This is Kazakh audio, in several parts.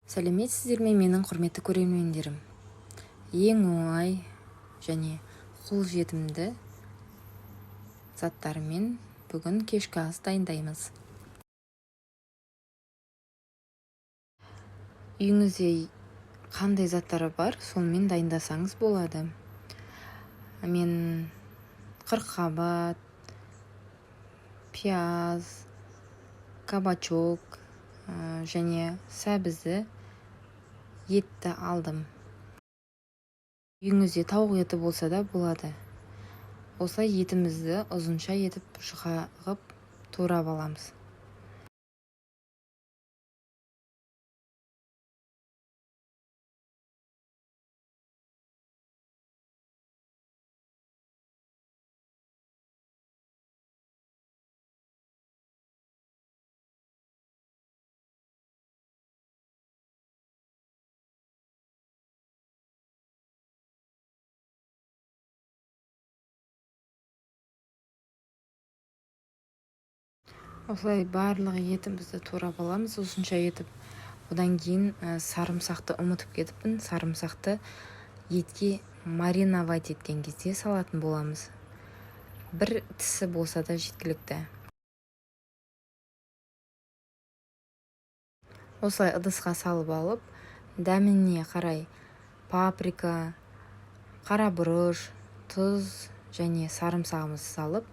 Сәлеметсіздер ме, менің құрметті көрермендерім! Ең оңай және қолжетімді заттармен бүгін кешкі ас дайындаймыз. Үйіңізде қандай заттар бар, сонымен дайындасаңыз болады. Мен қырыққабат, пияз, кабачок және сәбізді, етті алдым. Үйіңізде тауық еті болса да болады. Осылай етімізді ұзынша етіп, жұқа қылып турап аламыз. Осылай барлық етімізді турап аламыз ұзынша етіп. Одан кейін сарымсақты ұмытып кетіппін. Сарымсақты етке мариновать еткен кезде салатын боламыз. Бір тісі болса да жеткілікті. Осылай ыдысқа салып алып, дәміне қарай паприка, қара бұрыш, тұз және сарымсағымызды салып,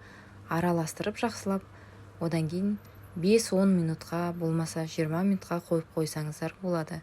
араластырып жақсылап, одан кейін 5-10 минутқа, болмаса 20 минутқа қойып қойсаңыздар болады.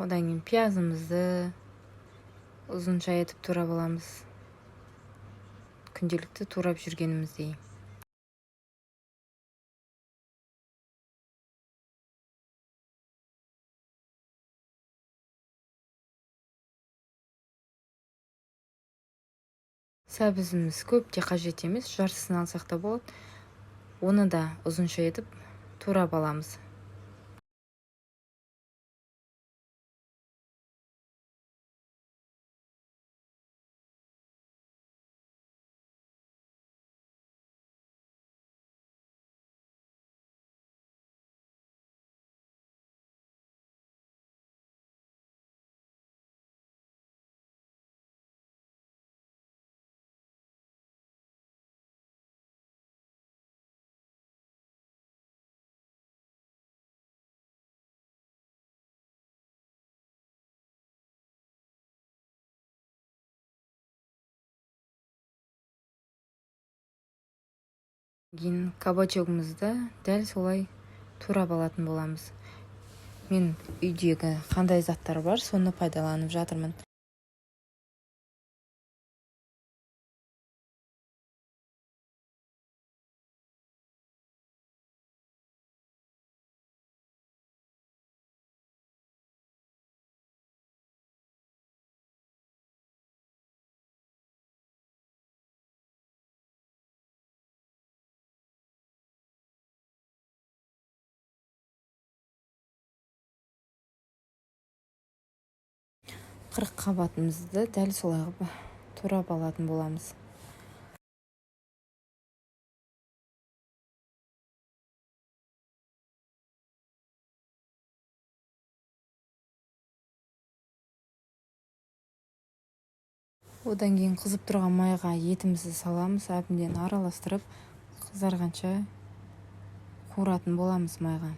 Одан кейін пиязымызды ұзынша етіп турап аламыз, күнделікті турап жүргеніміздей. Сәбізіміз көп те қажет емес, жартысын алсақ та болады. Оны да ұзынша етіп турап аламыз. Кейін кабачогымызды дәл солай турап алатын боламыз. Мен үйдегі қандай заттар бар, соны пайдаланып жатырмын. Қырыққабатымызды дәл солай қылып турап алатын боламыз. Одан кейін қызып тұрған майға етімізді саламыз, әбден араластырып, қызарғанша қуыратын боламыз майға.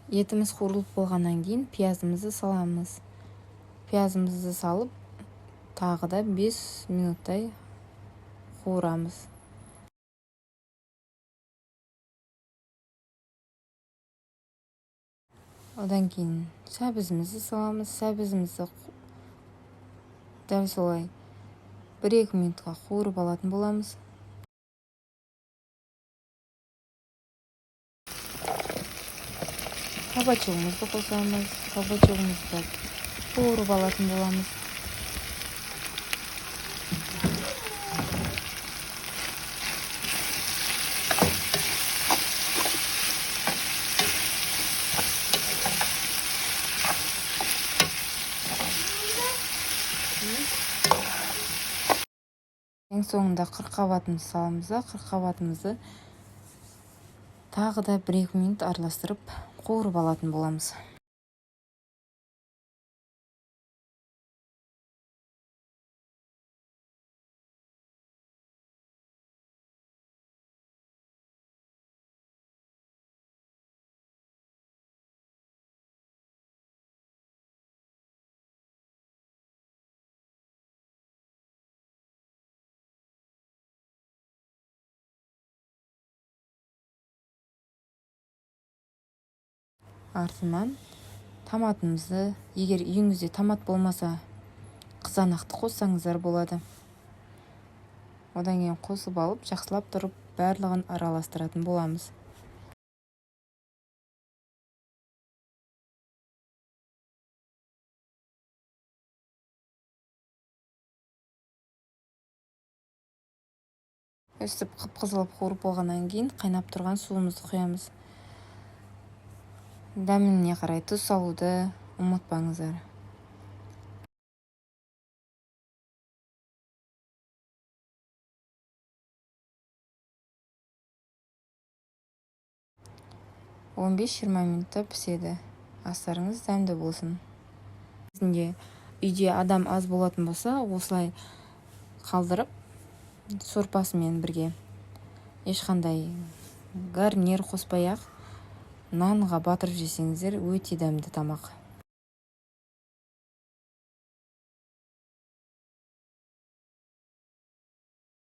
Етіміз қуырылып болғаннан кейін пиязымызды саламыз. Пиязымызды салып, тағы да 5 минуттай қуырамыз. Одан кейін сәбізімізді саламыз. Сәбізімізді дәл солай 1-2 минутқа қуырып алатын боламыз. Кабачогымызды қосамыз. Кабачогымызды қуырып алатын боламыз. Ең соңында қырыққабатымызды саламыз да, қырыққабатымызды тағы да 1-2 минут араластырып қуырып алатын боламыз. Артынан томатымызды, егер үйіңізде томат болмаса, қызанақты қоссаңыздар болады. Одан кейін қосып алып, жақсылап тұрып барлығын араластыратын боламыз. Өстіп қып-қызыл қуырып болғаннан кейін қайнап тұрған суымызды құямыз. Дәміне қарай тұз салуды ұмытпаңыздар. 15-20 минутта піседі. Астарыңыз дәмді болсын. Негізінде үйде адам аз болатын болса, осылай қалдырып, сорпасымен бірге ешқандай гарнир қоспай-ақ нанға батырып жесеңіздер, өте дәмді тамақ.